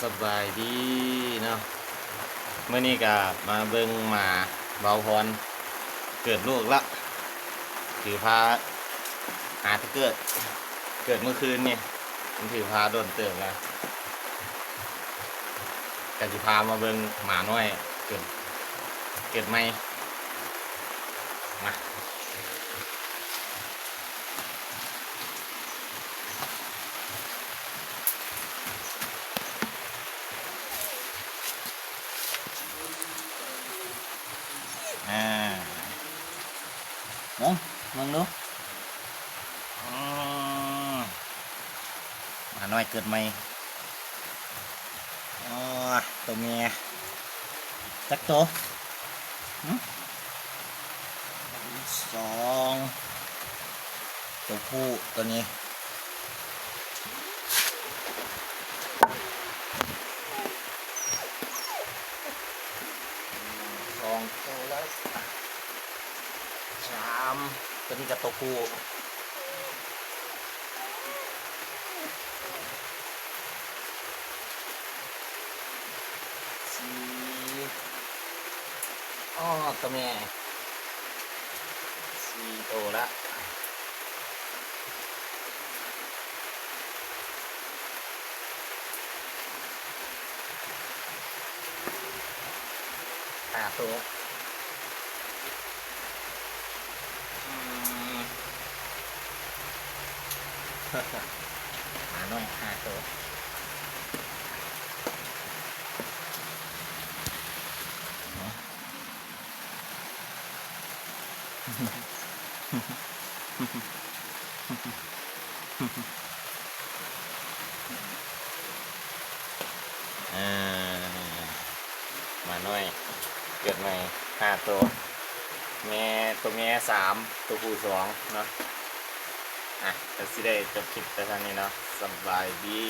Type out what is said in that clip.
ສະບາຍດີເນາະ ມື້ນີ້ກະມາເບິ່ງໝາເບົາພອນ ເກີດລູກລະ ຖືພາຫາແຕ່ເກີດ ເກີດມື້ຄືນນີ້ ມັນຖືພາດົນເຕີບລະ ກະຊິພາມາເບິ່ງໝານ້ອຍເກີດ ເກີດໃໝ່ ມາ. ອາ ເບິ່ງ ເບິ່ງດູ ອືມ ໝານ້ອຍເກີດໃໝ່. ອໍ ໂຕແມ່ ຈັກໂຕ? ຫຶ? ສອງ ໂຕຜູ້ໂຕນີ້ ສອງໂຕແລ້ວ ສາມ ໂຕນີ້ກະໂຕຜູ້. ສີ່ ອໍ ໂຕແມ່ ສີ່ໂຕລະ ຫ້າໂຕ. ອືມ ໝານ້ອຍຫ້າໂຕ ເອີ ໝານ້ອຍເກີດໃໝ່ຫ້າໂຕ ແມ່ ໂຕແມ່ສາມ ໂຕຜູ້ສອງເນາະ. ອ່ະ ກະຊິໄດ້ຈົບຄລິບແຕ່ສ່ຳນີ້ເນາະ ສະບາຍດີ.